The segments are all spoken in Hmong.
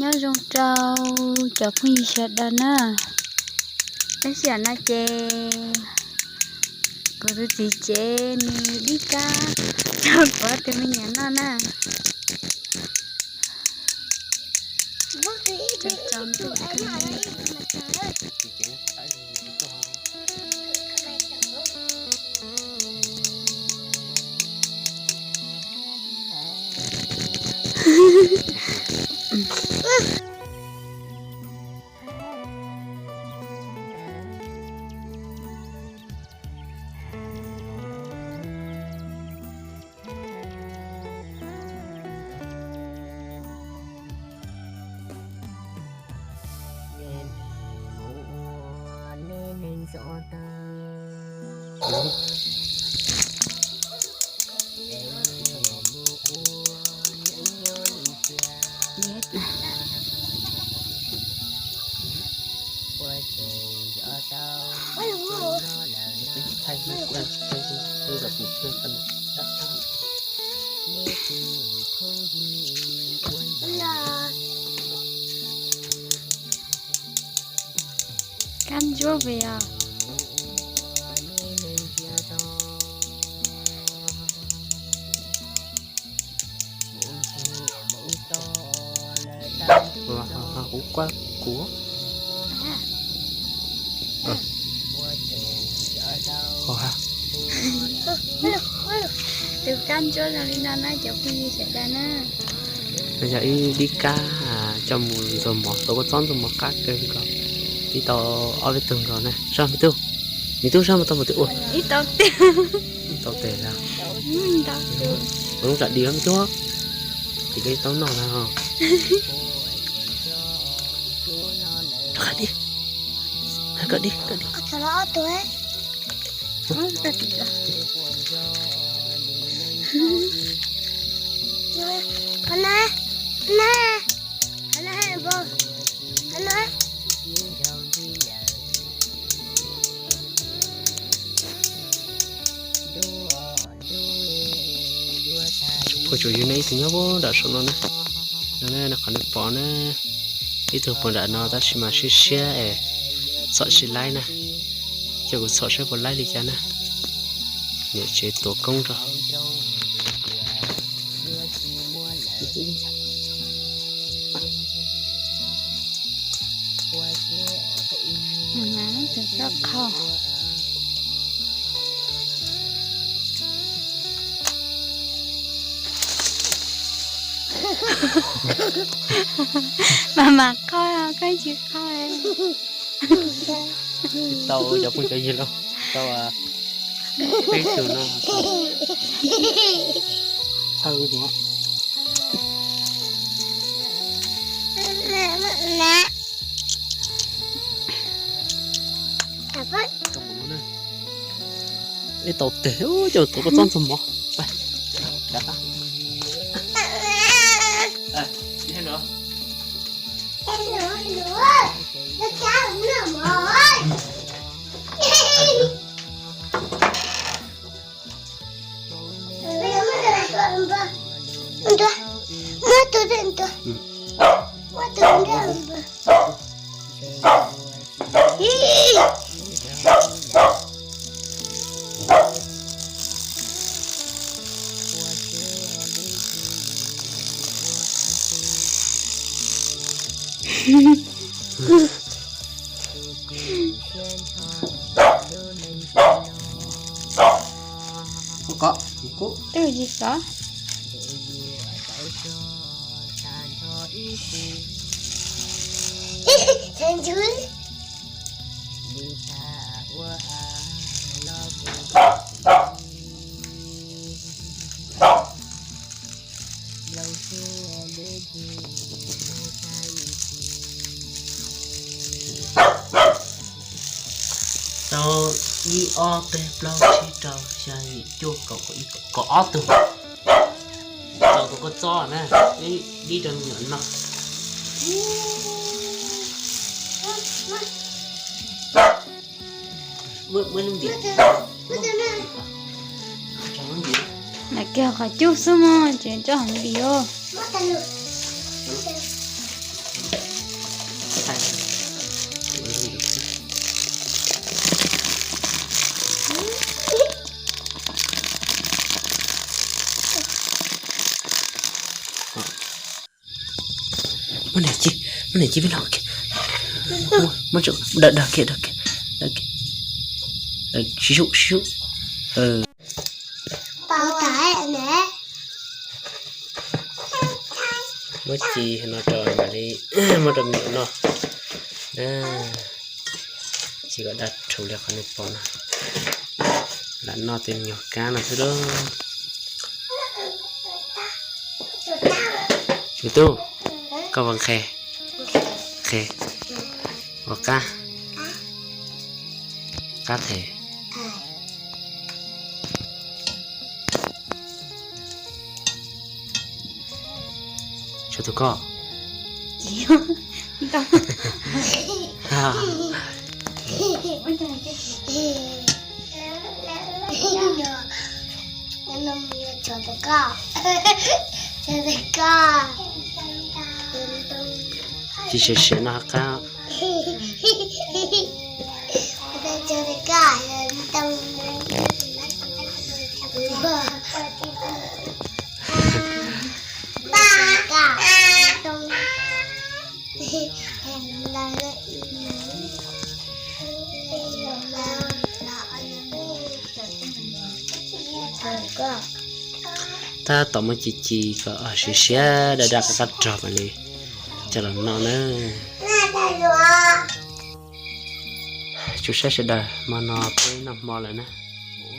Nyob zoo rau cov phooj ywg sawv daws na. Tab sis no ces kuv tus txiv tsev nws dib kab, kuv tus me nyuam noj na. Kab ntsuab pes os. Kuv kuaj kuv. Tus kab ntsuab zoo li no na cov phooj ywg sawv daws na. Yog ib dib kab coj mus ntxuag mov, tau kua txob ntxuag mov qab kawg nkaus. Ib tau ob peb tug nkaus na. Soj me tub, me tub soj mus tau mus twb ua. Ib tau tes, ib tau tes na. Ua lub tsam di me tub, ces koj tau noj na ho. Rov qab di, koj di, koj di. Phooj ywg, yus ne ib tug nyob nram saum no na, no na qhov nej pom na, ib tug puag nram no tab sis mas siab siab es txhom tsis laib na, ces kuv txhom saib puas laib li cas na. Niam tsev tuav koob rau. Mas mas qhov koj tsis qhov. Tau cov phooj cov ywg los tau peb tug no. Thawj hnub. Ib tau tes, coj tuav kua txob ntxuag mov. Koj, koj, koj. Twb yog koj. Tau ib ob peb plaub tsib rau xya yim cuaj kaum kaum ib kaum ob tug. Tau tus kua txob na, ib dib rau me nyuam noj. Muab lub ntim. Lam kiag qhov cub xwb mog, tseem coj hov ntim os. Muab niam ci, muab niam ci peb los kiag. Muab, muab, dag, dag kiag, dag kiag, dag kiag. Sib sub, sib sub. Muab ci no rau mam li muab rau me nyuam noj. Ci kom dag rau li qhov nej pom no. Lam noj tej me nyuam kab no xwb lauj. Me tub, koj puas nqhis? Nqhis. Ua qab, qab them. Tshuav tus koj. Tsis siav siav no qab. Tab tom muab ci ci kom siav siav daj daj qab qab rog mam li coj los noj na. Tsuas saib sawv daws, hmo no peb noj hmo lawm na.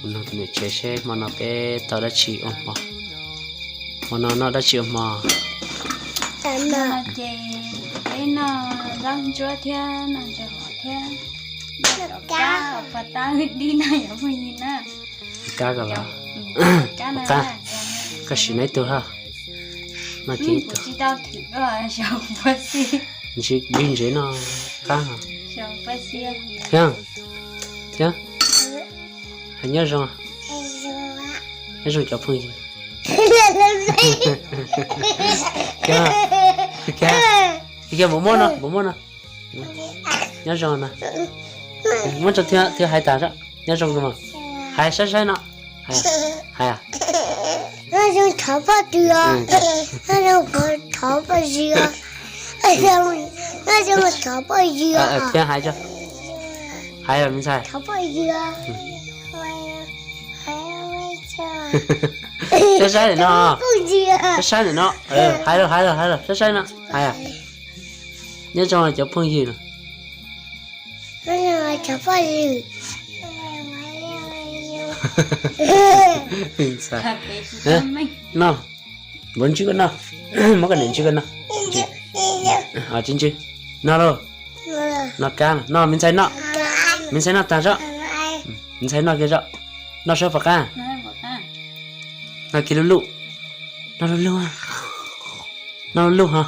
Mus nug tus niam tsev seb hmo no peb tau dab tsi ua hmo. Hmo no noj dab tsi ua hmo? Ces peb noj zaub ntsuab thiab noj ntsuab thiab noj rov kab, pos tab dib no yog phooj ywg na. Kab ko los? Kab, koj sim neb tug hab. Noj kiag ib tug. Ntsib ntsev noj qab. Thiab, thiab, hais nyob zoo, nyob zoo cov phooj ywg. Kiag, kiag, kiag, npus muab no, npus muab no. Nyob zoo no. Muab rau thiab, thiab hais tas, nyob zoo mas. Hais saib saib no. Hais, hais. Nyob zoo cov phooj ywg. Nyob zoo cov phooj ywg. Nyob zoo cov phooj ywg. Thiab hais tso. Hais me ntxhais. Cov phooj ywg. Saib saib ntawm no. Saib saib ntawm no. Hais los, hais los, hais los, saib saib no. Hais. Nyob zoo cov phooj ywg no. Cov phooj ywg. Noj, npawg ntswg koj noj. Muab koj niam ntswg koj noj. Ntswg, noj lauj. Noj kab, noj me ntxhais noj. Me ntxhais noj tag zog. Me ntxhais noj kiag zog. Noj sab pom qab. Noj kiag lub lub. Noj lub lub. Noj lub lub ho.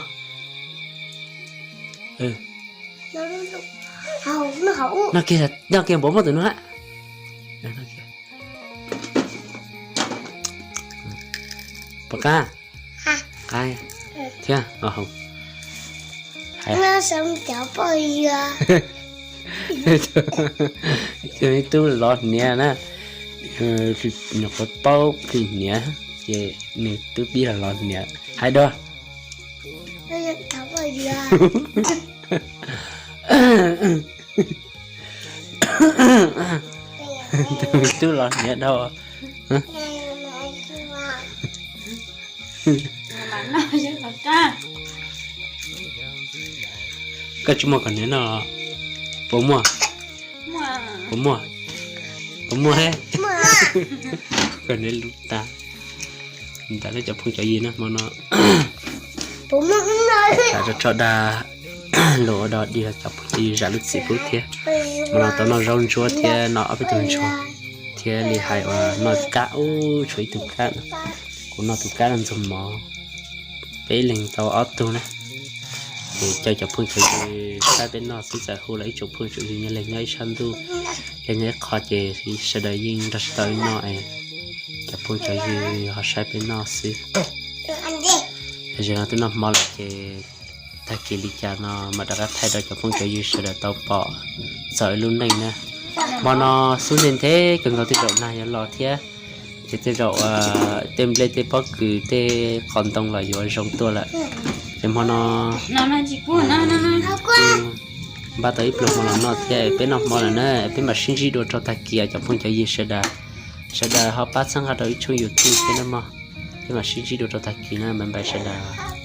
Noj kiag, noj kiag npaum muab tus no hab. Pom qab. Qab thiab. Cov phooj ywg. Ib tug lov hniav na. Nyuam qhuav paub phim hniav ces nws twb pib los lov hniav. Hais dua. Twb los hniav dhau. Koj tsis muaj kom niam noj los? Puas muaj? Puas muaj? Puas muaj he? Kom niam lub tas. Ntam cov phooj cov ywg na, hmo no tas tso tso dag lus ua dog dig los cov phooj cov ywg zam lub txim pub thiab. Hmo no tau noj zaub ntsuab thiab noj ob peb tug ntsuag thiab li hais uas noj kab ub tshuav ib tug kab no. Kuv noj tus kab no ntxuag mov. Peb leeg tau ob tug na. Ces caw cov phooj cov ywg saib peb noj xwb, txawm hu los ib tsoom phooj tsoom ywg nyob leej nyob ib sab ntuj, leej nyob ib qho ces sawv daws yeej nrog sib tau noj es cov phooj cov ywg ho saib peb noj xwb. Tam sim no twb noj hmo lawm ces tag kis li cas no mam rov qab thaij rau cov phooj cov ywg sawv daws tau pom txog wb lub neej na. Hmo no xub ntiag nthe kawg nkaus tej zaum nag yuav los thiab. Ces tej zaum tej nplej tej pob kws tej qos ntoo los yuav zoo tuaj lawm. Ces hmo no npaj tau ib pluag hmo los noj thiab, peb noj hmo lawm na, peb mam sib ntsib dua rau tag kis cov phooj cov ywg sawv daws. Sawv daws ho pab txhawb nqa rau ib tshooj YouTube thiab nawb mog. Peb mam sib ntsib dua rau tag kis na, bye bye sawv daws.